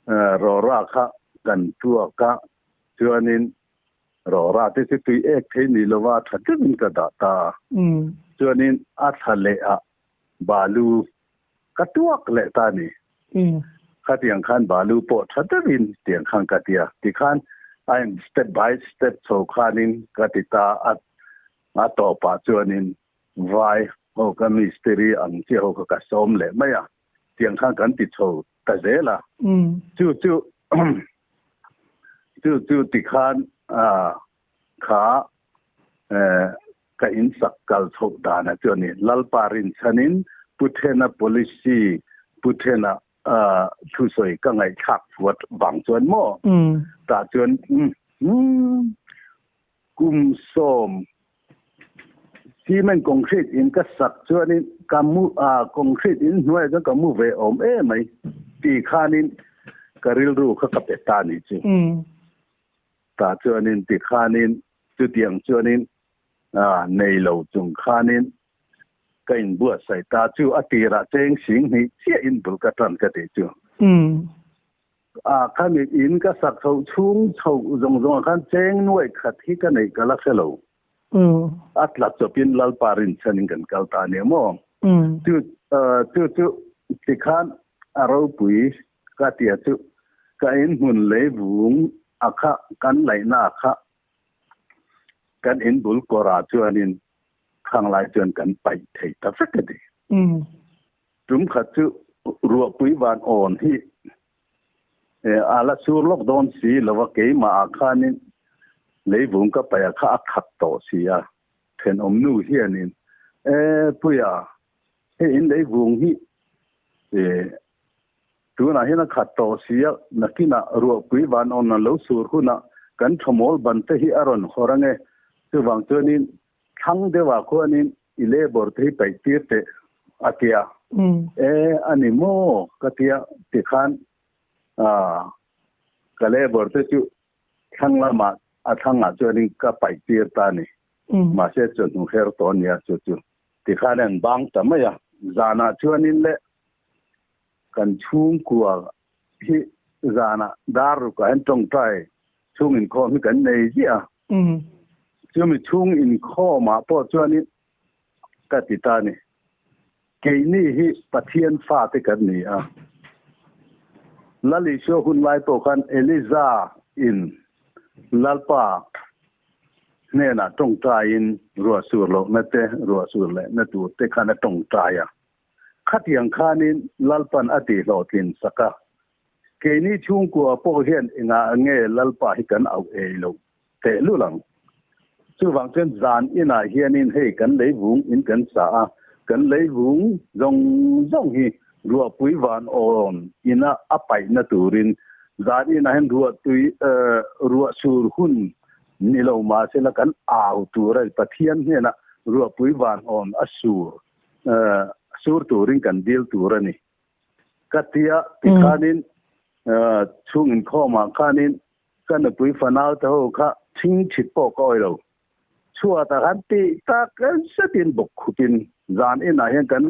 Rawra kha kan tuak a, chuanin rawra te chu tui ek thei ni lova tha deuhin ka dah ta a. Chuanin a thla leh ah balu ka tuak leh ta a ni. Khatiang khan balu pawh tha deuhin tiang khan ka ti a. Tikhan a in step by step chho khanin ka ti ta a, a tawpah chuanin vai ho ka mistiri ang chiah ho kha ka sawm leh mai a. Tiang khan kan ti chho ta zel a. Chu chu chu chu tikhan kha ka insak kal chhoh danah chu a ni. Lalpa rinchhanin Pu Thena policy, Pu Thena thusawi ka ngaihthlak fuat vang chuan maw tah chuan kum sawm cement concrete in ka sak chuanin ka mu concrete in hnuaiah chuan ka mu ve awm em mai tih khanin ka rilru kha ka pe ta ni chu. Tah chuanin tikhanin chutiang chuanin nei lo chung khanin ka inbuatsaih ta chu a tirah cheng sing hnih chiahin bul ka tan ka tih chu. Khami in ka sak chhoh chhung chhoh zawng zawngah khan cheng nuaih khat hi ka neih ka la hre lo. A tla chawpin Lalpa rinchhanin kan kal ta ania maw? Chu chu chu tikhan a ropui Ka tia chu ka in hmun lei vung a kha kan laihna a kha kan in bul kawrah chuanin khang lai chuan kan paih thei ta vek a ni. Tum khat chu ruahpui van awn hi a la sur lawk dawn si lova keimah ah khanin leivung ka paih a kha a khat tawh si a, thenawm nu hianin e Puia hei in leivung hi Tunah hian a khat tawh si a, nakinah ruahpui van awn an lo sur hunah kan thawmawl ban te hi a rawn hawr ange. Chuvang chuanin thlang deuhah khuanin i labour te hi paih tir teh a ti a. E, a ni maw? ka ti a, tikhan ka labour te chu thlang lamah a thlangah chuanin ka paih tir ta a ni. Mahse chawhnu her tawh a nia chu chu. Tikhan an bang ta mai a, zanah chuanin le Kan chhungkua hi zanah dar rukah hian tawngtai chhung inkhawm hi kan nei ziah a. Chumi chhung inkhawmah pawh chuanin ka ti ta a ni. Keini hi Pathian fate kan ni a. Lal Isua hun lai pawh khan Eliza in Lalpa hnenah tawngtaiin ruah sur lohna te, ruah sur lehna tur te khan a tawngtai a. Khatiang khanin Lalpan a tihhlawhtlin sak a, keini chhungkua pawh hian engah nge Lalpa hi kan auh ei loh tehlul ang? Chuvang chuan zan inah hianin hei kan leivung in kan sa a, kan leivung zawng zawng hi ruahpui van awn ina a paihna turin zan inah hian ruahtui ruah sur hun ni lo mahsela kan au tur a ni. Pathian hnenah ruahpui van awn a sur sur turin kan dil tur a ni. Ka tia tikhanin chhung inkhawmah khanin ka nupui fanau te ho kha thing thit pawh ka awih lo. Chhuatah khan tih tak zetin bawk khupin zan inah hian kan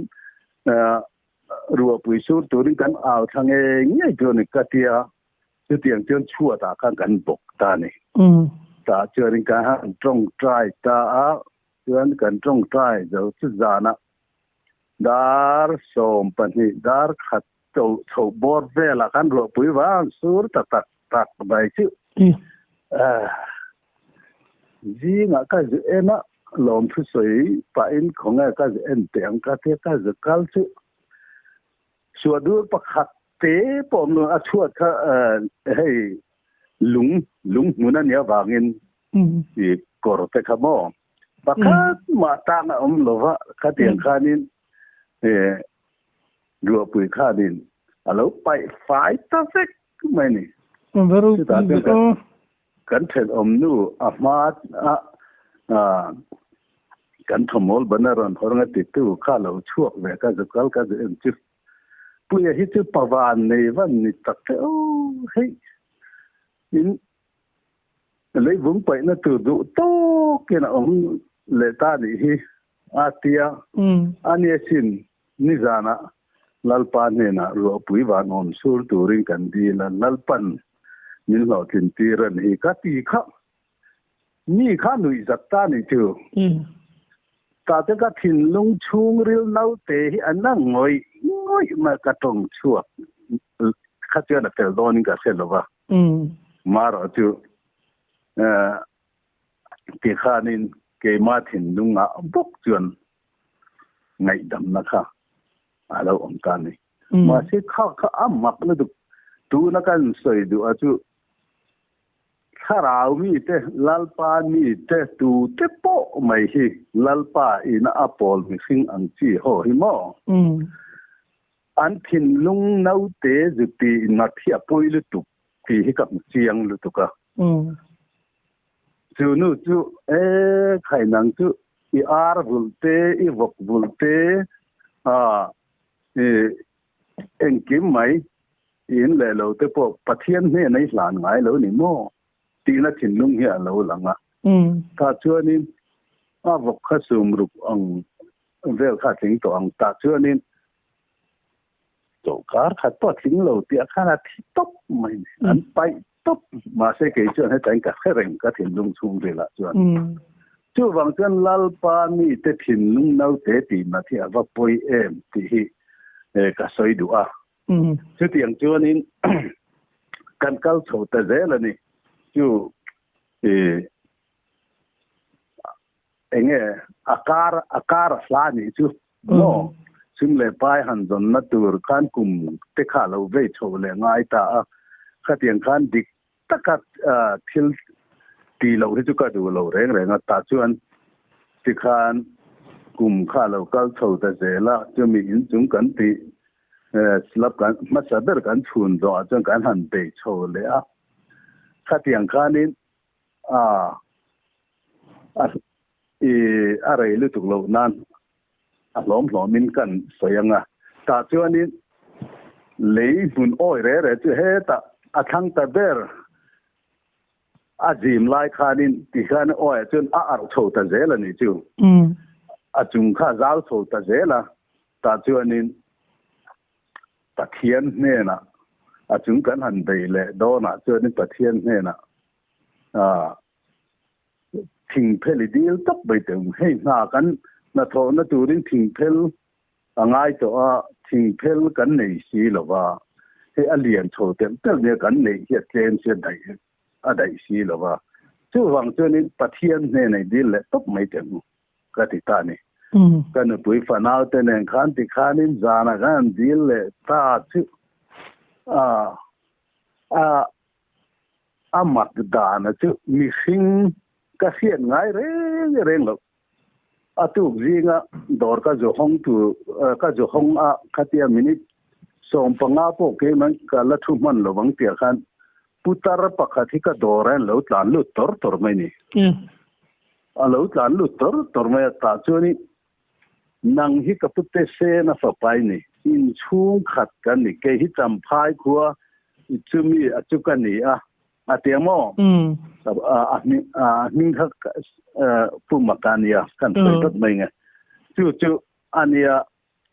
ruahpui sur turin kan au thla ngei ngei tur a ni ka tia chutiang chuan chhuatah khan kan bawk ta a ni. Tah chuanin kan han tawngtai ta a. Chuan kan tawngtai zo chu zanah dar 12 dar khat chho bawr velah khan ruahpui vang sur ta tak tak mai chu zingah ka zu en a, lawmthu sawi pahin khawnge ka zu en teh ang ka tia ka zu kal chu suahdur pakhat te pawh awm lo a chhuat kha hei lung lung hmun a nih avangin I kawr te kha maw pakhat mah tang a awm lo va khatiang khanin ruahpui khanin a lo paih fai ta vek mai ni. Chutah chuan kan thenawm nu a hma a kan thawmawl ban a rawn hawr nga titu kha lo chhuak ve ka zu kal ka zu en chu. Puia hi chu pavan nei van ni tak te aw hei in Leivung paihna tur duh tawkin a awm leh ta nih hi a tia. A nia sin, nizanah Lalpa hnenah ruahpui van awm sur turin kan dil a, Lalpan min hlawhtlin tir a ni ka ti kha. Mi kha nuih zat ta ni chu. Ta te ka thinlung chhungril naute hi a na ngawih ngawih mai ka tawng chhuak kha chuan a fel dawnin ka hre lo va. Marawh chu tikhanin keimah thinlungah bawk chuan ngaihdamna kha a lo awm ta a ni. Mahse kha kha a mak lutuk tuna kan sawi duh a chu Thlarau mite, Lalpa mite tute pawh mai hi Lalpa ina a pawl mihring ang chi ho hi maw? An thinlung naute zuti nat hi a pawi lutuk tih hi ka hmu chiang lutuk a. Chu nu chu e khai nang chu i ar vulh te, i vawk vulh te, i engkim mai i in leh lo te pawh Pathian hnena i hlan ngai lo ni maw tihna thinlung hi a lo lang a. Tah chuanin a vawk kha sum ruk ang vel kha a tling tawh ang. Tah chuanin Chawlhkar khat pawh a tling lo tih ah khan a thi tawp mai ni. An paih tawp. Mahse kei chuan hetain ka hre reng ka thinlung chhungril ah chuan. Chuvang chuan Lalpa mite thinlung naute tih nat hi a va pawi em tih hi ka sawi duh a. Chutiang chuanin kan kal chho ta zel a ni. Chu enge a kar a kar a hla nih chu maw sum leh pai han zawnna tur khan kum te kha lo vei chho leh ngai ta a khatiang khan dik taka thil ti loh hi chu ka duh lo reng reng a tah chuan tikhan kum kha lo kal chho ta zel a chumi inchung kan tih slab kan hmasa ber kan chhun zawh ah chuan kan han bei chho leh a khatiang khanin A, a, i, a rei lutuk loh nan a hlawm hlawmin kan sawi ang a. Tah chuanin lei hmun awi re re chu hetah a thlang ta ber a zim lai khanin tikhian awiah chuan a arh chho ta zel a nih chu. A chung kha a zau chho ta zel a, tah chuanin Pathian hnenah a chung kan han bei leh dawnah chuanin Pathian hnenah thingphel i dil tawp mai teh ang. Hei hna kan hnathawhna turin thingphel a ngai tawh a, thingphel kan nei si lo va, hei a lian chho telh telh nia kan neih hi a tlem si a daih a daih si lo va. Chuvang chuanin Pathian hnenah i dil leh tawp mai teh ang ka ti ta a ni. Ka nupui fanau te nen khan tikhanin zanah khan an dil leh ta chu a a A mak dana chu mihring ka hriat ngai reng reng loh. A tuk zinga dawr ka zu hawng tu ka zu hawng a khatia minute 15 pawh keimah ka la thu hman lo vang tiah khan putar pakhat hi ka dawr a lo tlan lut tawr tawr mai ni. A lo tlan lut tawr tawr mai a tah chuanin nang hi ka pute sen a fapai ni, inchhung khat kan ni, kei hi Champhai khua i chumi a chu ka ni a, a ti a maw? A hming kha Pu Maka a nia, kan sawi dawt mai nge. Chu chu a nia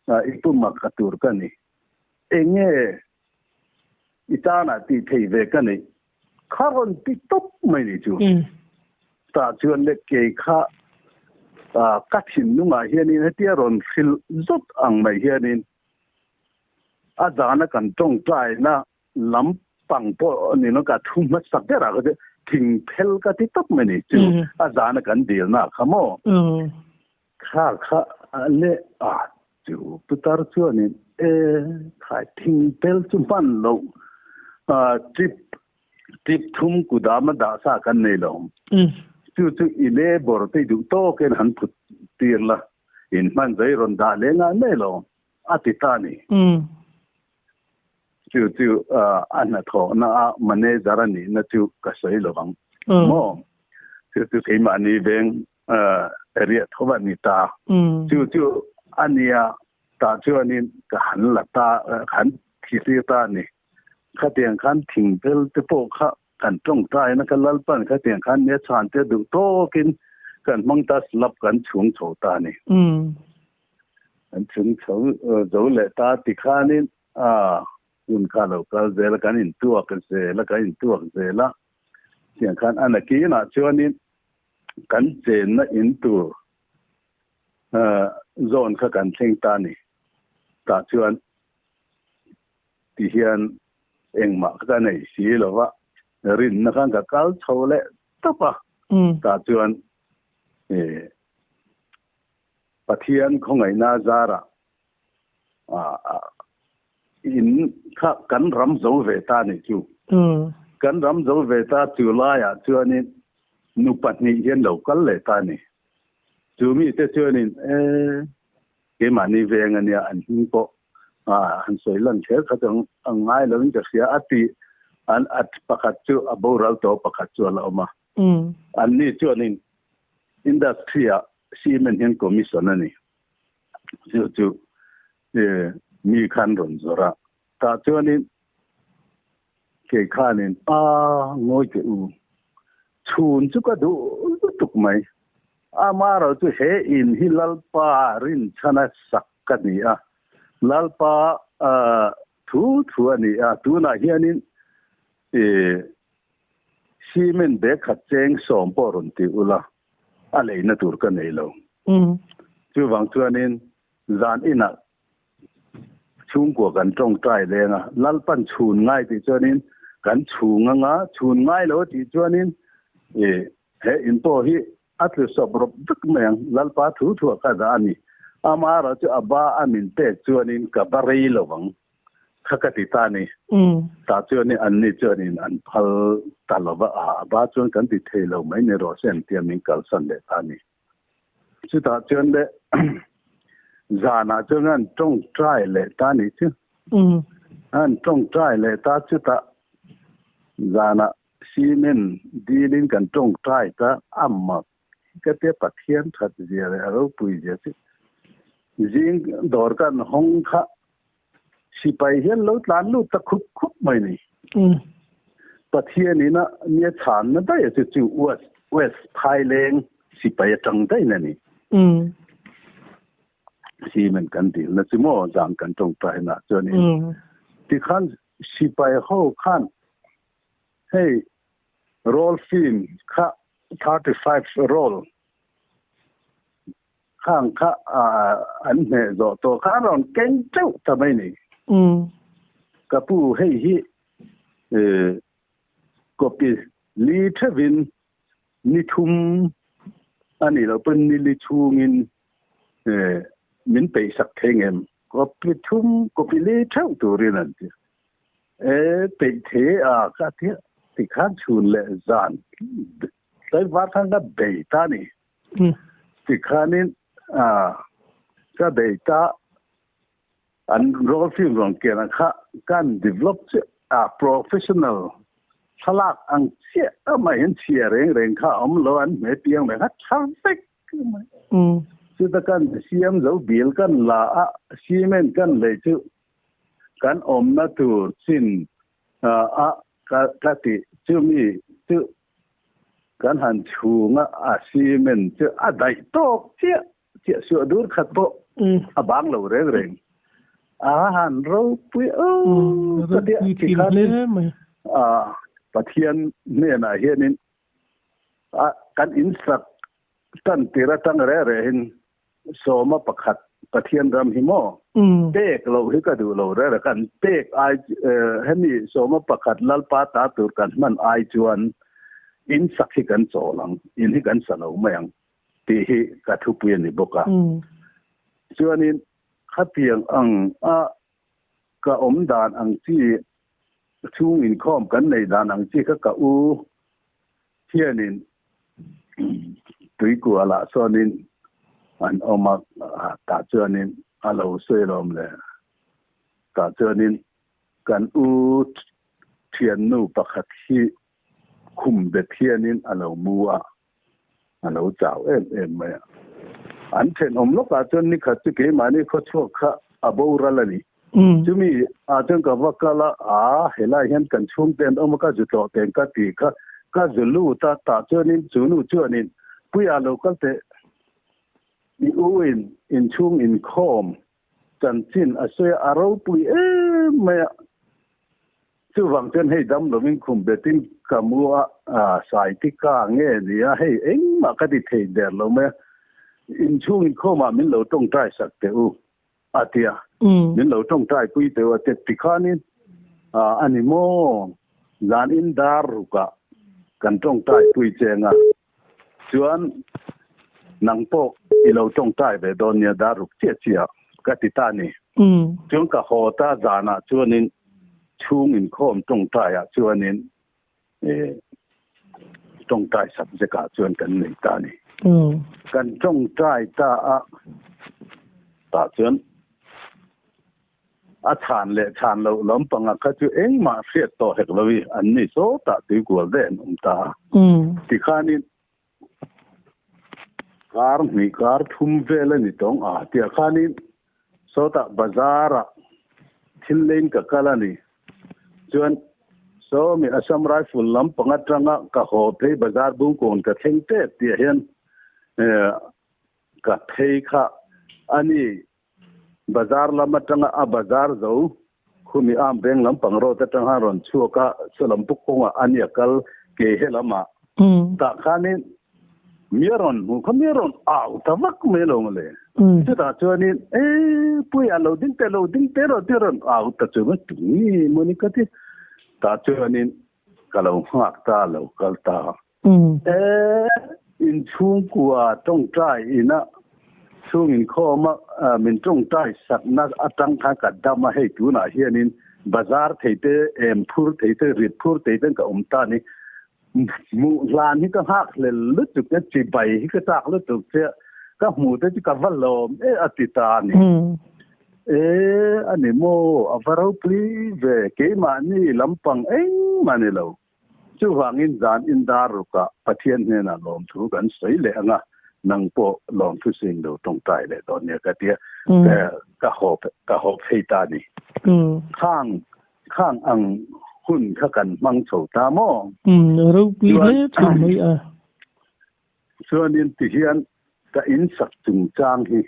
i Pu Maka tur ka ni. Enge i tanah tih thei ve ka neih? Kha rawn ti tawp mai ni chu. Tah chuan le kei kha ka thinlungah hianin hetia rawn hrilh zawt ang mai hianin a zana kan tawngtaina lam pang pawh ni lo ka thu hmasak berah kha chu thingphel ka ti tawp mai ni chu a zana kan dilna kha maw. Kha kha le a chu putar chuanin e khai thingphel chu hman loh trip trip thum kudam a dah sa kan nei lo. Chu chu i labour te duh tawkin han phut tir la in hman zai rawn dah leh ngai mai lo a ti ta ni. Chu chu a hnathawhna a manager a nihna chu ka sawi lo ang maw. Chu chu keimahni veng area tho a ni ta. Chu chu a nia tah chuanin ka han la ta han thi tir ta a ni. Khatiang khan thingphel te pawh kha kan tawngtaina kha Lalpan khatiang khan nia chhan te duh tawkin kan hmang ta slab kan chhung chho ta a ni. An chung chho zo leh ta tikhanin a hun kha lo kal zel a, kan intuak zel a, kan intuak zel a. Tiang khan a nakinah chuanin kan chenna in tur zawn kha kan thleng ta a ni. Tah chuan ti hian engmah ka nei si lo va, rinna khan ka kal chho leh tawp a. Tah chuan Pathian khawngaihna zarah in kha kan ram zo ve ta nih chu. Kan ram zo ve ta chu laiah chuanin nu pahnih hian lo kal leh ta ni. Chu mite chuanin e keimahni veng ania an hming pawh han sawi lan kher kha chu ang ngai lovin ka hria a ti an at pakhat chu a boral tawh pakhat chu a la awm a. Anni chuanin industry ah cement hian commission a ni. Chu chu mi khan rawn zawrh a. Tah chuanin kei khanin a ngawi teh u. Chhun chu ka duh lutuk mai. Amaherawh chu he in hi Lalpa rinchhana sak ka ni a. Lalpa thu thu a ni a. Tunah hianin Cement bag khat cheng sawm pawh rawn ti ula, a leina tur ka nei lo. Chuvang chuanin zan inah chhungkua kan tawngtai leng a, Lalpan chhun ngai tih chuanin kan chhung anga, chhun ngai lo tih chuanin he in pawh hi a tlu sawp rawp vek mai ang, Lalpa thu thuah ka dah a ni. Amaherawhchu chu a ba a min pek chuanin ka ba rei lo ang. Kha ka ti ta ni. Tah chuan an ni chuanin an phal ta lo va, a ba chuan kan ti thei lo mai ni rawh se an tia min kalsan leh ta ni. Chutah chuan le zanah chuan an tawngtai leh ta ni chu. An tawngtai leh ta chutah zanah cement dilin kan tawngtai ta a mak Ka tia Pathian that zia leh a ropui zia chu zing dawr kan hawng kha sipai hian lo tlan lut ta khup khup mai ni. Pathian in a nia chhan na daih a chu chu West West Phaileng sipai atang daih na ni. Cement kan dil na chu maw zang kan tawngtai na chuanin tikhan sipai ho khan hei Roll film kha 35 roll khang kha an hneh zawh tawh kha an rawn keng teuh ta mai ni. Ka pu hei hi copy li theuhin ni thum a nih loh pawn ni li chhungin min peihsak thei ngem? Copy thum copy li theuh turin an ti. E peih the a ka ti ti khan chhun leh zan tlai var khan ka bei ta ni. Ti khanin a ka bei ta an roll film rawn ken ang kha kan develop che a professional thlalak ang chiah a mai an chhia reng reng kha awm lo an hme piang mai kha tha vek mai. Chuta kan siam zo bil kan la a cement kan lei chu Kan awmna tur chin a ka tih chu mi chu kan han chhunga a cement chu a daih tawk chiah chiah suah dur khat pawh a bang lo reng reng a han ropui o ka tia tikhan Pathian hnenah hianin kan insak tan tir atang reh rehin Sawma pakhat Pathian ram hi maw? Pek loh hi ka duh lo reng a, kan pek ai hemi sawma pakhat Lalpa ta tur kan hman ai chuan in sak hi kan chawl ang, in hi kan sa lo mai ang tih hi ka thupui a ni bawk a. Chuanin khatiang ang a ka awm dan ang chi chhung inkhawm kan neih dan ang chi kha ka u hianin tuikualah chuanin an awm a, tah chuanin a lo sawi lawm le. Tah chuanin kan u thiannu pakhat hi khum bet hianin a lo mu a, a lo chau em em mai a. An thenawm lawkah chuan nikhat chu keimahni khawchhuak kha a boral a ni. Chumi ah chuan ka va kal a, aa helai hian kan chhungte an awm a, ka zu tlawh teng ka ti kha, ka zu lut a, tah chuanin chu nu chuanin Puia lo kal teh i u in inchhung inkhawm. Chanchin a sawi a, a ropui em mai a. Chuvang chuan hei dam lovin khum betin ka mu a, Saiti ka nge ni a, hei engmah ka ti thei der lo mai a, inchhung inkhawmah min lo tawngtai sak teh u a ti a, min lo tawngtai pui teh u a ti a, tikhanin a ni maw, zan in dar rukah kan tawngtai pui cheng a, Chuan nang pawh i lo tawngtai ve dawn nia dar ruk chiah chiah ka ti ta ni. Chuan ka haw ta zanah chuanin chhung inkhawm tawngtaiah chuanin tawngtai subject ah chuan kan nei ta ni. Kan tawngtai ta a tah chuan A chhan leh chhan loh lampanga kha chu engmah hriat tawh hek lo i an ni sawtah tuikual daih an awm ta a. Tikhanin kar hnih kar thum vel a ni tawng a tiah khanin sawtah bazar-ah thil leiin ka kal a ni. Chuan sawmi Assam Rifle lampang atanga ka haw phei bazar bungkawn ka thleng tep tiah hian ka phei kha a ni. Bazar lam atanga a bazar zo khumi am veng lampang road atang khan rawn chhuak a, saw puk kawngah a nia kal ke he lamah tah khanin mi a rawn hmuh kha mi a rawn au ta vak mai lo mawle. Chutah chuanin e puia lo ding teh lo ding teh rawh tih a rawn au ta chu mai tunge maw ni ka ti. Tah chuanin ka lo nghak ta lo kal ta. E inchhungkua tawngtai ina chhung inkhawm a min tawngtai sakna atang khan ka dam a, hei tunah hianin bazar thei te, em phur thei te, rit phur thei ten ka awm ta ni. Hmuh hlan hi ka nghak hlel lutuk e, chibai hi ka chak lutuk che, ka hmuh te chu ka va lawm e a ti ta a ni. E a ni maw, a va ropui ve, keimahni lampang engmah ni lo. Chuvangin zan indar rukah Pathian hnenah lawmthu kan sawi leh ang a, nang pawh lawmthu sing lo tawngtai leh dawn nia ka ti a, ka haw ka haw phei ta a ni. Khang khang ang hun kha kan hmang chho ta maw? Ropui hle thin mai a. Chuanin tihian ka insak chungchang hi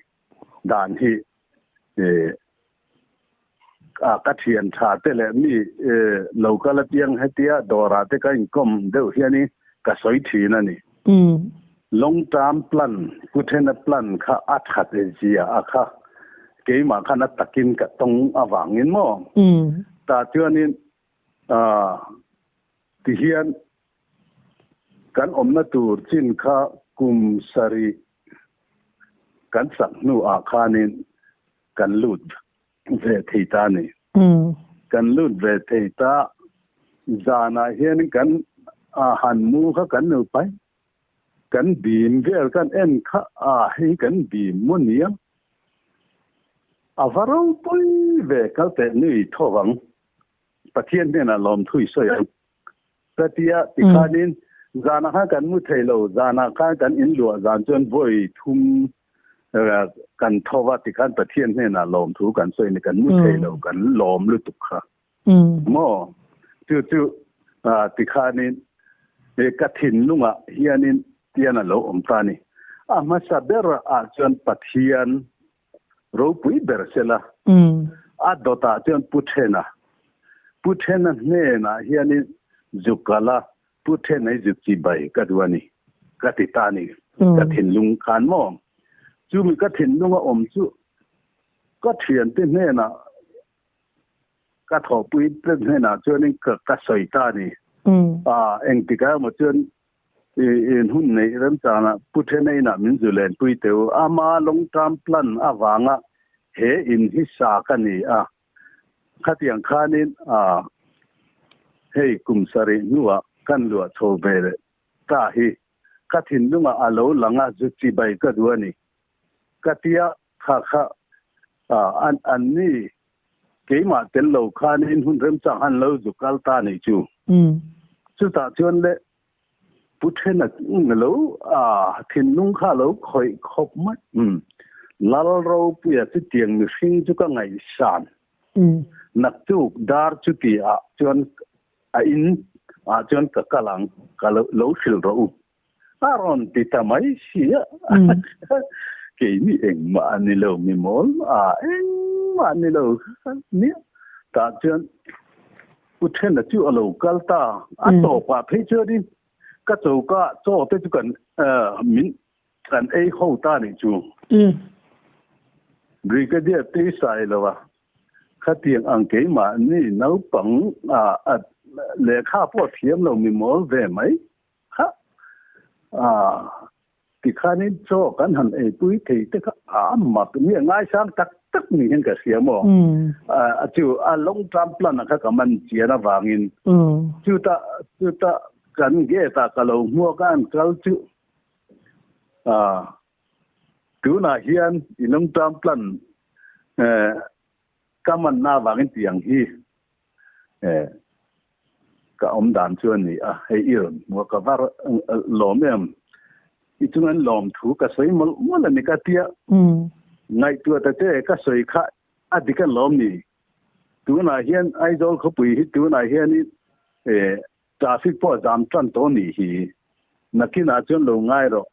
dan hi ka thian tha te leh mi lo kal apiang hetia dawrah te ka inkawm deuh hian i ka sawi thin a ni. Long term plan, pu thena plan kha a that zia a kha keimah khan a takin ka tawng avangin maw? Tah chuanin tihian kan awmna tur chin kha kum sarih kan sak hnuah khanin kan lut ve thei ta a ni. Kan lut ve thei ta, zanah hian kan han mu kha kan nu pai, kan bim vel kan en kha a hei kan bim maw nia, a va ropui ve kal teh nui tho ang, Pathian hnenah lawmthu i sawi ang. Ka ti a, tikhanin zanah khan kan mu thei lo, zanah khan kan inluah zan chuan vawi thum kan tho va, tikhan Pathian hnenah lawmthu kan sawi ni, kan mu thei lo, kan lawm lutuk kha. Maw? Chu chu tikhanin ka thinlungah hianin tian a lo awm ta a ni. A hmasa ber ah chuan Pathian ropui ber sela, a dawtah chuan Pu Thena, Pu Thena hnenah hianin zuk kal a, Pu Thena hi zuk chibai ka duh a ni, ka ti ta a ni, ka thinlung khan maw? Chumi ka thinlunga awm chu ka thiante hnenah, ka thawhpui te hnenah chuanin ka sawi ta a ni. Engtikah emaw chuan In hun neih remchangah Pu Thena inah min zu lenpui teh u. Ama long term plan avanga he in hi sa ka ni a. Khatiang khanin hei kum sarih hnuah kan luah chho ve leh ta hi ka thinlungah a lo lang a, zu chibai ka duh a ni. Ka tia kha kha an ni keimah tel lo khanin hun remchang han lo zu kal ta nih chu. Chutah chuan le Pu Thena lo thinlung kha lo khawih khawp mai. Lal Ropuia chu tiang mihring chu ka ngaihsan. Naktuk dar chuti ah chuan a in ah chuan ka kal ang, ka lo hrilh rawh u. A rawn ti ta mai si a. Keini engmah a ni lo mi mawl a eng. Engmah ni lo ni tah chuan u thena chu a lo kal ta a tawpah phei chuanin ka choka chaw te chu kan min kan ei ho ta nih chu. Brigadier Teisai lova khatiang ang keimahni naupang lehkha pawh thiam lo mi mawl ve mai kha tikhanin chaw kan han eipui thei te kha a mak mi a ngaisang tak tak ni hian ka hria maw? Chu a long term plan a kha ka man chian avangin chuta chuta kan gate ah ka lo hmuak a an kal chu tunah hian i long term plan ka manna avangin tiang hi Ka awm dan chu a ni a, hei i rawn hmu a, ka va lawm em? I chunga an lawm thu ka sawi mawlh mawlh a ni ka tia. Ngaihtuah ta che, ka sawi kha a dik a lawm ni. Tunah hian Aizawl khawpui hi tunah hianin traffic pawh a zam tan tawh a nih hi. Nakinah chuan lo ngai rawh.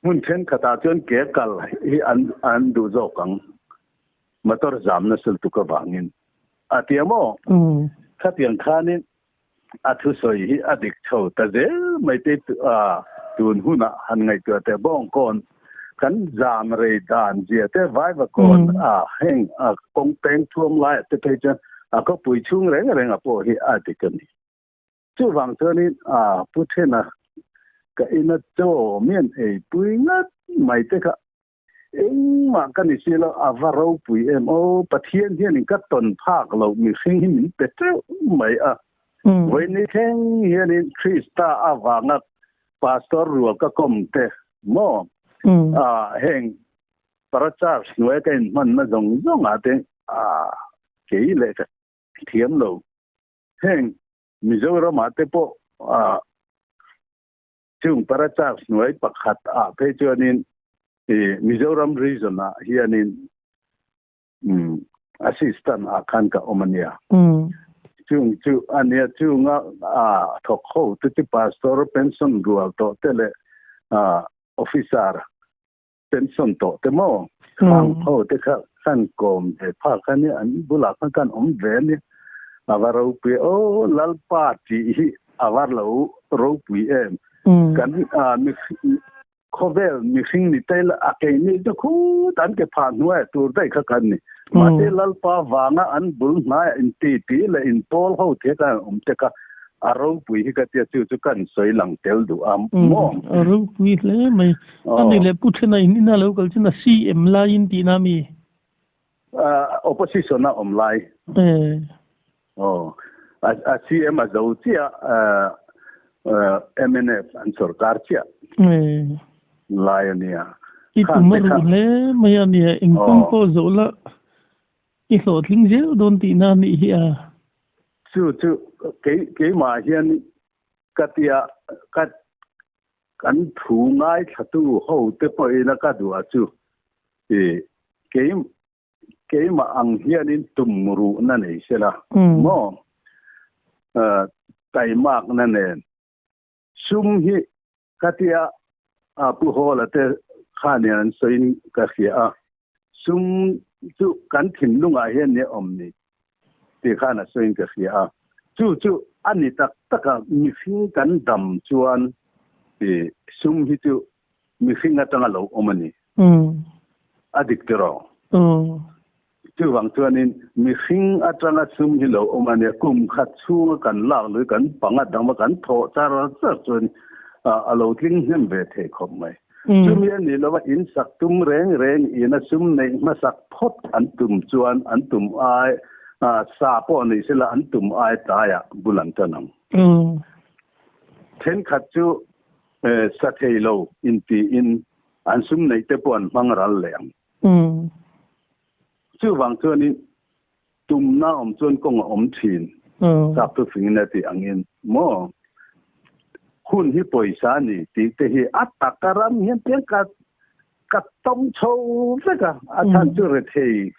Hmun thenkhatah chuan ke kal hi an duh zawk ang. Motor zam nasa lutuk avangin a ti a maw? Khatiang khanin a thusawi hi a dik chho ta zel mai te tun hunah han ngaihtuah teh bawngkawn kan zam rei dan zia te vaivakawn a heng a kawng peng thuam laiah te phei chuan a khawpui chhung reng reng a pawh hi a dik a ni. Chuvang chuanin a pu thena ka ina chaw mian eipui ngat mai te kha Engmah ka ni si lo, a va ropui em aw, Pathian hianin ka tawn phak loh mihring hi min pe teuh mai a. Vawiin thleng hianin Krista avanga Pastor rual ka kawm te maw, heng Parachurch hnuaia ka inhmanna zawng zawngah te kei leh ka thiam lo. Heng Mizoramah te pawh Chung Parachurch hnuai pakhat ah phei chuanin Mizoram region ah hianin assistant ah khan ka awm a nia. Chung chu a nia chunga thawk ho te chu pastor pension rual tawh te leh officer pension tawh te maw khang ho te kha kan kawm ve phak a nia an bulah khan kan awm ve a nia a va ropui aw Lalpa tih hi a va lo ropui em kan khawvel mihring ni te a keini chu khut an ke phah hnuai tur daih kha kan ni mahse Lalpa vanga an bul hnaiah inti ti leh inpawl ho te khan awm te kha A ropui hi ka tia chu chu kan sawi lang tel duh a maw? A ropui hle mai. A ni leh Pu Thena in ina lo kal chin a CM lai in tihna mi? Opposition a awm lai. Aw. A CM a zo chiah mnf an sorkar chiah lai a nia. I tum a ruh hle mai a nia engkawng pawh zawh la i hlawhtling zel dawn tihna a nih hi a. Chu chu kei keimah hian ka tia ka kan thu ngaithlatu ho te pawhin a ka duh a chu i kei keimah ang hianin tum ruhna nei sela maw taimakna nen sum hi ka tia a Pu Hawla te khanin an sawiin ka hria a, sum chu kan thinlungah hian nia awm ni tih khan a sawiin ka hria a, chu chu a ni tak tak a, mihring kan dam chuan sum hi chu mihring atanga lo awm a ni. A dik tiraw? Chuvang chuanin mihring atanga sum hi lo awm a nia, kum khat chhunga kan lak lui kan panga dangva kan thawh char char chuan a lo tling hnem ve thei khawp mai. Chumi a nih lova in sak tum reng reng ina sum neih hmasak phawt an tum chuan an tum ai sa pawh ni sela an tum ai tlaiah bul an tan ang. Thenkhat chu sa thei lo intiin an sum neih te pawh an hmang ral leh ang. Chuvang chuanin tumna awm chuan kawng a awm thin. Sap thu fingin a tih angin maw hun hi pawisa a ni tih te hi a taka ram hian piang ka ka tawng chho vek a, a chhan chu rethei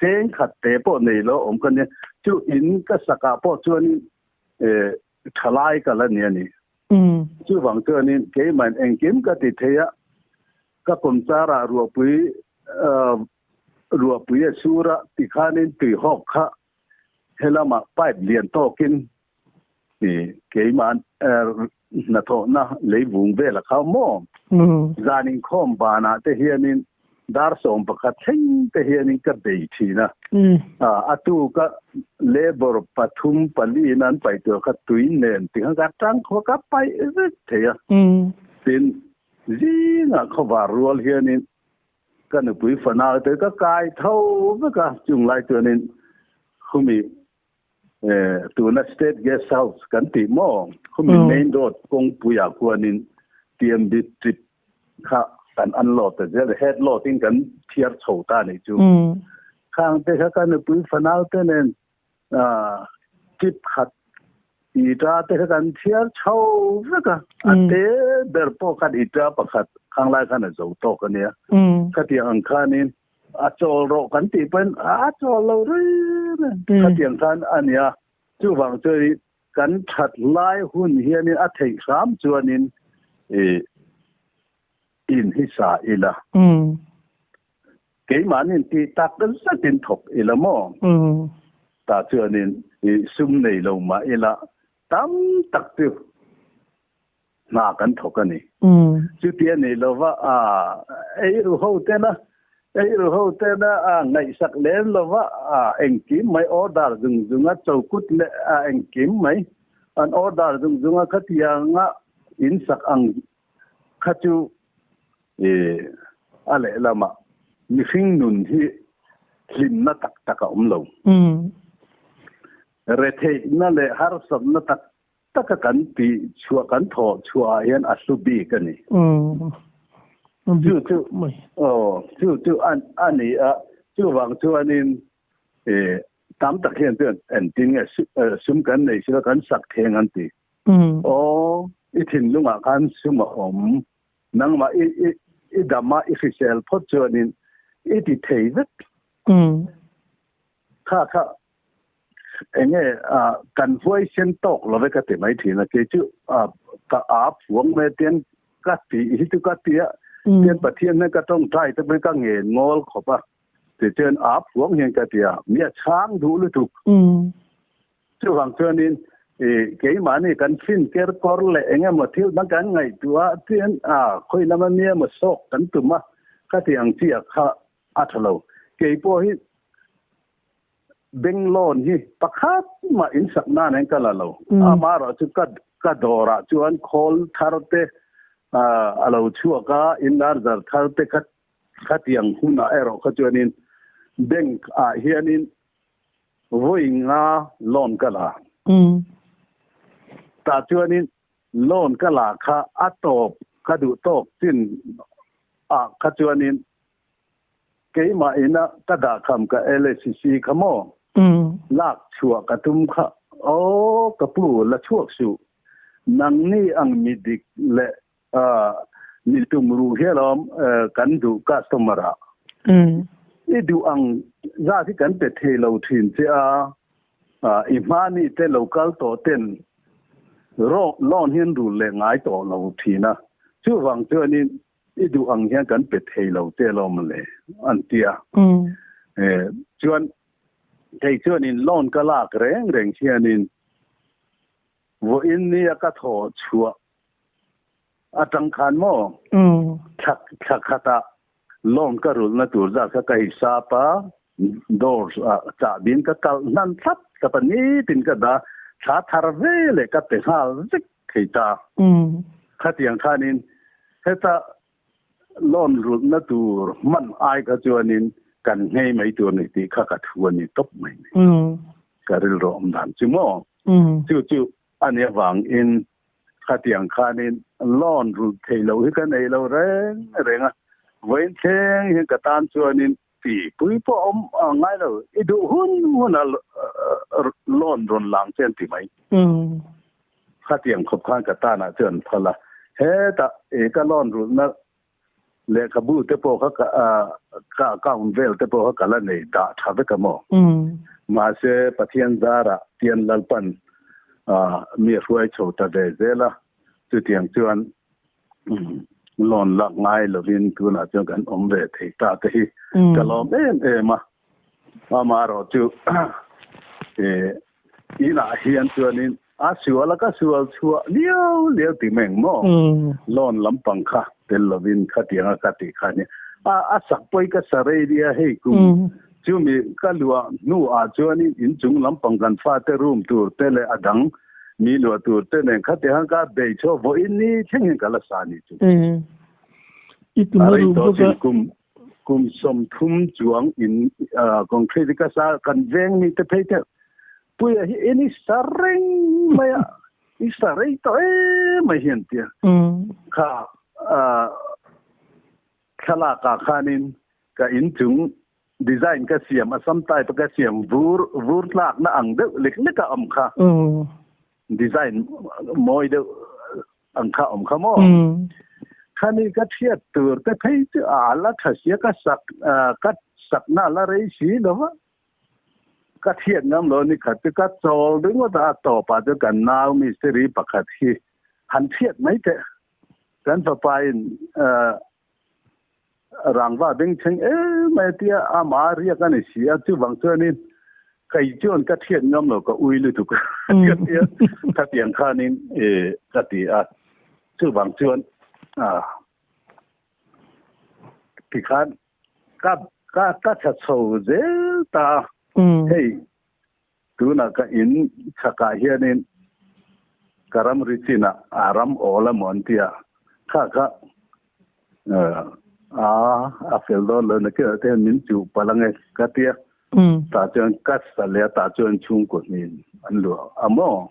cheng khat te pawh nei lo awm ka nia. Chu in ka sakah pawh chuanin thalai ka la ni a ni. Chuvang chuanin keimahin engkim ka ti thei a, Ka kum charah ruahpui Ruahpui a sur a tikhanin tuihawk kha helama pipe lian tawkin keimah hnathawhna leivung vel a kha maw? Zan inkhawm banah te hianin dar 11 thleng te hianin ka bei thin a. A tuka labour pathum pali in an paih tur kha tui nen tikhan ka tang khaw ka paih vek thei a. Tin, zingah khawvar rual hianin ka nupui fanau te ka kai tho vek a, chung lai chuanin khumi tuna State Guest House kan tih maw khumi main road kawngpuiah khuanin TMB trip kha kan unload ta zel a, head load in kan thiar chho ta nih chu. Khang te kha ka nupui fanau te nen trip khat ita te kha kan thiar chho vek a, a te ber pawh khan ita pakhat khang lai khan a zo tawk a nia. Khatiang ang khanin a chawl rawh kan tih pawhin a chawl lo reng reng khatiang khan a nia. Chuvang chuan kan that lai hun hianin a theih hram chuanin in hi sa ila. Keimahni tih tak zetin thawk ila maw? Tah chuanin sum nei lo mah ila tam tak chu hna kan thawk a ni. Chuti a ni lova ei ru ho tena ei ru ho tena ngaihsak lem lova engkim mai order zung zunga chokut leh engkim mai an order zung zunga khatianga insak ang kha chu a lehlamah mihring nun hi hlimna tak tak a awm lo. Retheihna leh harsatna tak taka kan tih chhuah kan thawh chhuah ah hian a hlu bik a ni. Chu chu aw chu chu a ni a, chuvang chuanin tam tak hian chuan engtin nge sum kan nei sila kan sak theng an ti. Aw i thinlungah khan sum a awm, nangmah i i dama i hrisel phawt chuanin i ti thei vek. Kha kha enge kan huaisen tawk lo ve ka ti mai thin a, kei chu ka aa phuang mai tian ka ti hi chu ka ti a, tian Pathian hian ka tawngtai te pawhin ka ngen ngawl khawp a, tichuan aa phuang hian ka ti a, mi a chhang duh lutuk. Chuvang chuanin keimahni kan fin ker kawr leh engemaw thil dang kan ngaihtuah a, tian khawi lama mi emaw sawk kan tum a, ka ti ang chi a kha a tha lo. Kei pawh hi Bank loan hi pakhat mah in sak nan in ka la lo. Amaherawh chu ka ka dawrah chuan khawl thar te a lo chhuak a, in larger thar te kha khatiang hunah erawh kha chuanin bank ah hianin vawi nga loan ka la. Tah chuanin loan ka la kha a tawp ka duh tawk chin ah kha chuanin Keimah ina ka dahkham ka LACC kha maw? Lak chhuah ka tum kha. Aw ka pu, la chhuak suh. Nangni ang mi dik leh mi tum ruh hial awm kan duh customer ah. I duh ang zat hi kan pe thei lo thin che a, i hmani te lo kal tawh ten loan hian rul leh ngai tawh lo thin a. Chuvang chuanin I duh ang hian kan pe thei lo te alawm le an ti a. Chuan kei chuanin loan ka lak reng reng hianin vawiin nia ka thaw chhuah atang khan maw thla khatah loan ka rulhna tur zat kha ka hisap a, doors ah chahbin ka kalh hnan thlap thlap a, nitin ka dah thla thar ve leh ka pe nghal vek thei ta. Khatiang khanin heta loan rulhna tur hman ai kha chuanin kan nghei mai tur ni tih kha ka thu a ni tawp mai ni. Ka rilru awm dan chu maw? Chu chu a nih avangin khatiang khanin loan rulh thei lo hi ka nei lo reng reng a. Vawiin thleng hian ka tan chuanin Ti pui pawh awm ngai lo, i duh hun hun a loan rawn lang che an ti mai. Khatiang khawp khan ka tanah chuan an phal a, hetah i ka loan rulhna lehkhabu te pawh kha ka account vel te pawh kha ka la nei dah tha vek a maw. Mahse Pathian zarah Tian Lalpan mi a hruai chho ta ve zel a, chutiang chuan. Loan lak ngai lovin tunah chuan kan awm ve thei ta te hi ka lawm em em a. Amaherawhchu inah hian chuanin a sual a ka sual chhuah liau liau ti mai ang maw? Loan lampang kha tel lovin khatianga ka tih kha nia. A sak pawi ka sa rei nia hei kum chumi ka luah hnuah chuanin inchung lampang kan fate room tur te leh a dang Mi luah tur te nen khati han ka bei chhuak vawiin ni thleng hian ka la sa ni chu. I tum a ruh bawk a. Kum kum 30 chuang in concrete ka sa kan veng mi te phei te puia hi in i sa reng mai a i sa rei tawh em mai hian tia kha thlalak ah khanin ka inchung Design ka siam a sam type ka siam vur vur tlak na ang deuh lek lek a awm kha. Design mawi deuh ang kha awm kha maw. Khani ka thiat tur te phei chu a la tha sia ka sak ka sak na la rei si lo va. Ka thiat ngam lo ni khat chu ka chawl ringawt a tawp ah chu kan nau mistiri pakhat hi han thiat mai teh. Kan fapa in Rangva bengchheng em mai a tia, amah a riak a ni si a, chuvang chuanin kei chuan ka thiat ngam lo ka ui lutuk a ka tia, khatiang khanin ka ti a, chuvang chuan tikhan ka ka ka tha chho zel ta a, hei tunah ka in chhakah hianin ka ramri chinah a ram awl emaw an tia, kha kha a a fel dawn lo nakinah te hian min chuh palh ange ka tia, tah chuan ka sa leh a tah chuan chhungkaw hnin an luah a maw?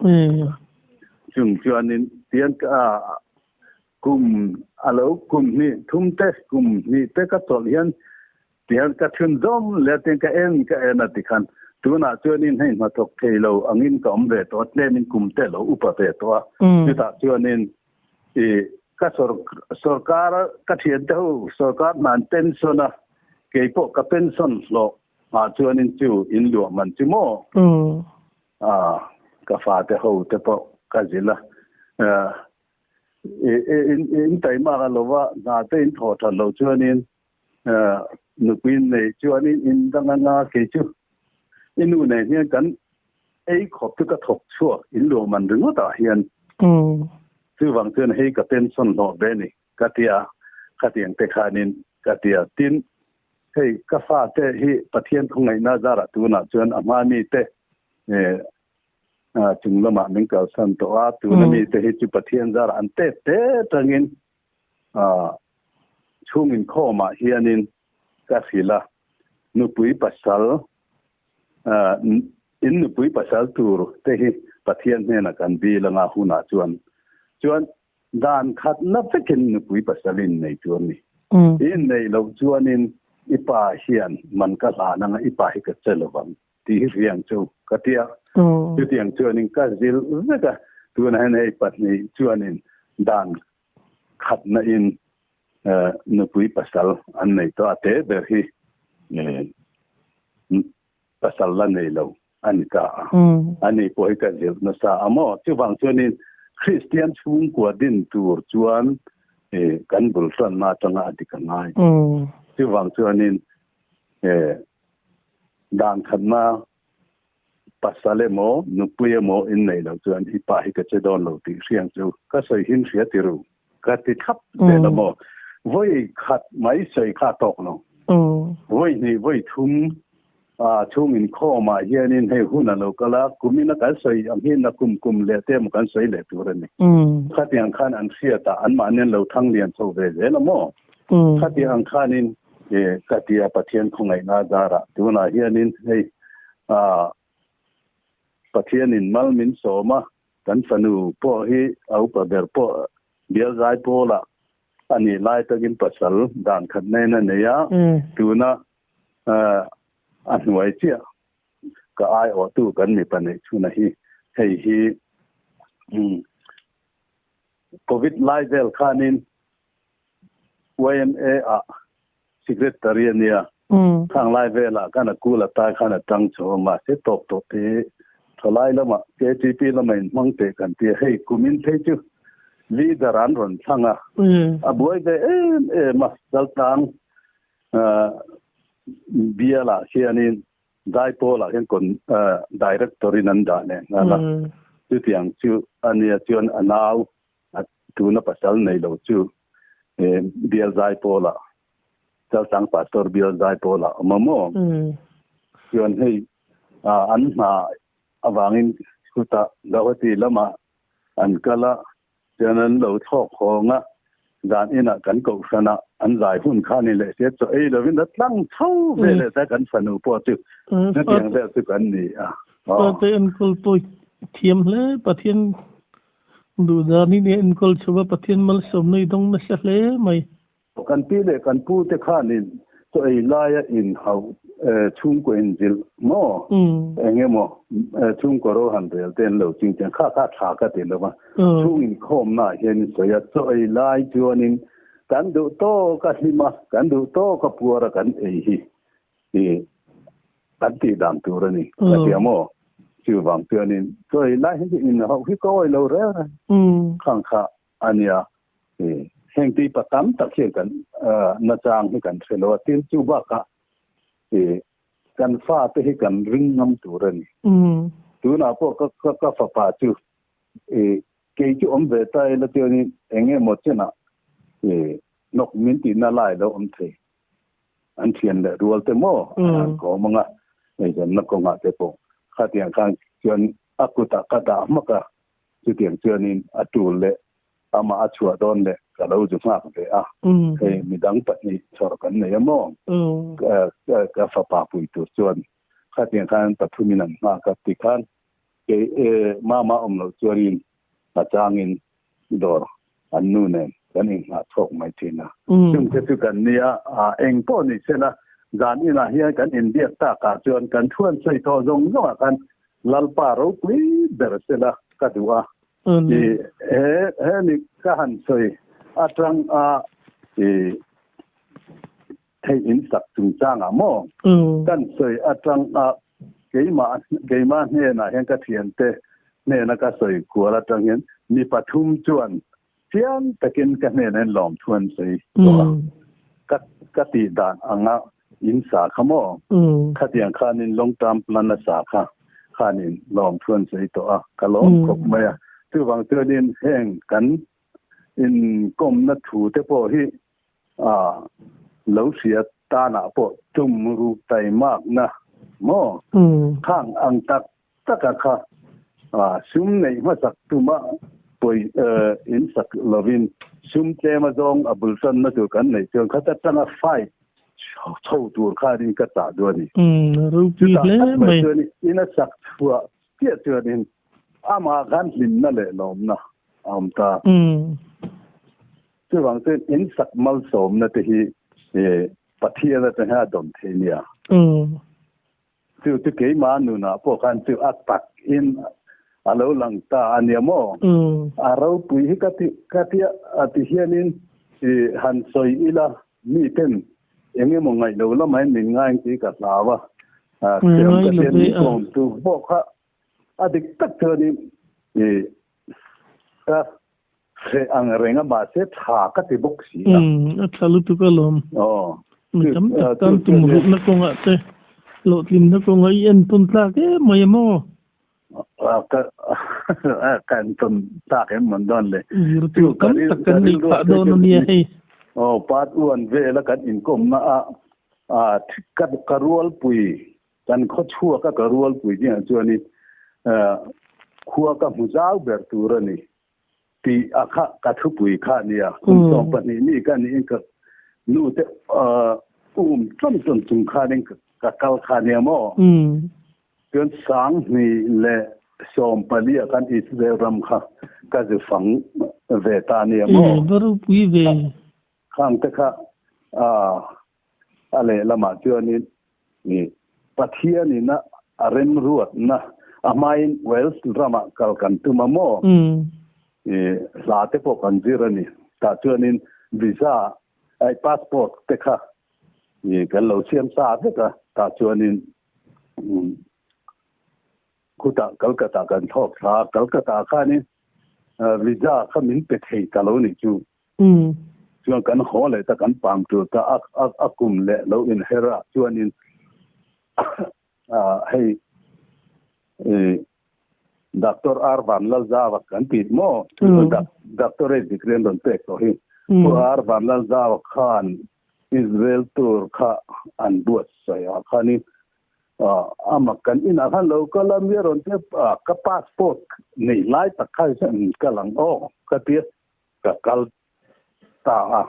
Chung chuanin tian kum a lo kum hnih thum te kum hnih te ka chawlh hian Tihian ka chhun zawm leh tin ka en ka en a tikhan tunah chuanin hei hnathawk thei lo angin ka awm ve tawh a, tlemin kum te lo upa ve tawh a, chutah chuanin i ka sawrkar ka thiante ho sawrkar hna an pension a, keipawh ka pension hlawh ah chuanin chu in luah man chu maw? Ka fate ho te pawh ka zilh a, in taimak a lova hna te in thawh that loh chuanin Nupui nei chuanin in dang anga kei chu i nu nen hian kan ei khawp chu ka thawk chhuak in luah man ringawt ah hian chuvang chuan hei ka pension hlawh ve ni ka ti a, khatiang te khanin ka ti a. Tin, hei ka fate hi Pathian khawngaihna zarah tunah chuan a hma mi te chung lamah min kalsan tawh a, tuna mi te hi chu Pathian zarah an tet te tangin Chhung inkhawmah hianin ka hrilh a, nupui pasal, in nupui pasal tur te hi Pathian hnenah kan dil anga hunah chuan, chuan dan khatna vekin nupui pasal in nei tur a ni. In neih loh chuanin i pa hian man ka hlan anga i pa hi ka che lovang tih hi hriang chu ka ti a. Chutiang chuanin ka zilh vek a, tunah hian hei pahnih chuanin dan khatna in nupui pasal an nei tawh a, te ber hi pasal la nei lo a ni ta a, ani pawh hi ka zilh nasa a maw? Chuvang chuanin Kristian chhungkua din tur chuan kan bul hranna atanga a dik a ngai. Chuvang chuanin dan khatna Pasal emaw, nupui emaw in neih loh chuan i pa hi ka che dawn lo tih hriang chu ka sawi hin hria ti ru. Ka ti thlap zel a maw? Vawi khat mai sawi kha a tawk lo. Vawi hnih, vawi thum chhung inkhawmah hianin hei hun a lo kal a, kumin a kan sawi ang hi na kum kum leh te emaw kan sawi leh tur a ni. Khatiang khan an hriat a, anmahni an lo thang lian chho ve zel a maw? Khatiang ang khanin ka ti a, Pathian khawngaihna zarah tunah hianin hei Pathianin mal min sawm a, kan fanu pawh hi a upa ber pawh bial zai pawlah a nih lai takin pasal dan khat nen a nei a, tuna a hnuai chiah ka aiawhtu kan mipa neih chhuna hi hei hi Covid lai vel khanin YMA ah secretary a nia. Khang lai velah khan a kul atai khan a tang chho a, mahse tawp tawh te thalai lamah KTP lamah in hmang teh kan ti a, hei kumin phei chu Leader an rawn thlang a, a buai ve em em a, Chaltlang bialah hianin Zaipawl-ah hian kon Director in an dah leh nghal a, chutiang chu a nia chuan a nau tuna pasal nei lo chu bial Zaipawl-ah Chaltlang Pastor bial Zaipawl-ah awm a maw? Chuan hei an hna avangin chutah Gauhati lamah an kal a, chuan an lo thlawk hawng a, zan inah kan kohhran ah an zai hun kha ni leh sia chaw ei lovin a tlang chho ve leh ta kan fanu pawh chu hetiang vel chu kan ni a. Fate enkawl pawh thiam hle, Pathian duhdanin i enkawl chho a, Pathian malsawmna i dawng nasa hle mai. Kan pi leh kan pu te khanin chaw ei laia inhauh chhungkaw inzilh maw eng emaw chhungkaw ro han rel te an lo ching chiang kha kha tha ka ti lo va, chhung inkhawmnaah hian in sawi a, chaw ei lai chuanin kan duh tawk a hlim a, kan duh tawk a puar a kan ei hi kan tih dan tur a ni ka ti a maw? Chuvang chuanin chaw ei lai hi inhauh hi ka awih lo rel reng khang kha a nia. Heng tih pa tam tak hian kan nachang hi kan hre lo a, tin chu bakah kan fate hi kan ring ngam tur a ni. Tunah pawh ka ka fapa chu kei chu awm ve ta ila chuanin eng emaw chenah nawk min tihna lai lo awm thei. An thian leh rual te maw an kawm ang a, eizawnna kawngah te pawh khatiang khan chuan a kutah ka dah hmak a, chutiang chuanin a tul leh amah a chhuah dawn leh ka lo zu nghak ve a, hei midang pahnih chhawr kan nei a maw? Ka fapa pui tur chuan khatiang khan pathumin an nghak a tikhan kei mama awm loh chuanin a changin dawr an nu nen kan inghah chhawk mai thin a. Chungte chu kan nia, eng pawh ni sela zan inah hian kan inbiak takah chuan kan thuan sawi tawh zawng zawngah khan Lalpa ropui ber sela ka duh a. I he he ni ka han sawi atang a i hei in sak chungchangah maw kan sawi atang a keimah keimah hnenah hian ka thiante hnena ka sawi kual atang hian mi pathum chuan chiang takin ka hnenah hian lawmthu an sawi tawh a. Ka ka tih dan anga in sa kha maw? Khatiang khanin long term plan a sa kha khanin lawmthu an sawi tawh a, ka lawm khawp mai a. Chuvang chuanin heng kan inkawmna thu te pawh hi lo hria tanah pawh tum ruk taimakna maw khang ang tak taka kha sum neih hmasak tuma pawi insak lovin sum tlem azawng a bul tanna tur kan neih chuan khata tanga fight chho tur khanin ka chah duh a ni. Ropui hle mai. Chuan in a sak chhuah chiah chuanin amah khan hlimna leh lawmna a awm ta. Chuvang chuan in sak malsawmna te hi Pathian atang hian a dawn thei nia. Chu chu keimah nunah pawh khan chu a tak in a lo lang ta a nia maw? A ropui hi ka ti ka tia a ti hianin i han sawi ila mi ten eng emaw ngaih lo lamah hian min ngai ang tih ka hlau a, thiam ka tian min kawm tu pawh kha a dik tak chuanin i ka hreh ang reng a mahse tha ka ti bawk si a. A tha lutuk alawm. Mi tam tak tan tum ruhna kawngah te hlawhtlinna kawngah i entawn tlak em mai a maw? Ka ka entawn tlak em man dawn le. Zir tur tam tak kan neih phah dawn a nia hei. Aw part one vela kan inkawmna a ka rualpui Kan khaw chhuak a ka rualpui dingah chuanin khua ka hmu zau ber tur a ni tih a kha ka thupui kha a nia. Kum 12 mi ka niin ka nu te um tlawm tlawm chung khanin ka kal kha a nia maw? Chuan 2014 ah khan Israel ram kha ka zu fang ve ta a nia maw? Va ropui ve. Khang te kha a lehlamah chuanin Pathianin a remruatna a hmain Wales ramah kal kan tum a maw? Hla te pawh kan zir a ni. Tah chuanin visa, passport te kha kan lo siam sa vek a. Tah chuanin khutah Calcutta kan thlawk thla a. Calcutta khanin. Visa kha min pe thei ta lo nih chu. Chuan kan haw leh ta kan pam tur ta a kum leh lo inher a chuanin hei Doctor R Vanlalzava kan tih maw Doctorate degree an rawn pek tawh hi. Pu R Vanlalzava khan Israel tour kha an buatsaih ah khanin Ama kan inah khan lo kal a mi a rawn tia ka passport nei lai tak kha hian kal ang aw ka tia ka kal ta a.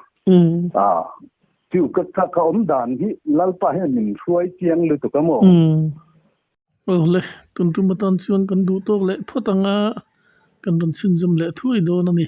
Chu ka ka awm dan hi Lalpa hian min hruai chiang lutuk a maw? Awle, tun tum atan chuan kan duh tawk leh phawt ang a, kan rawn chhunzawm leh thuai dawn a ni.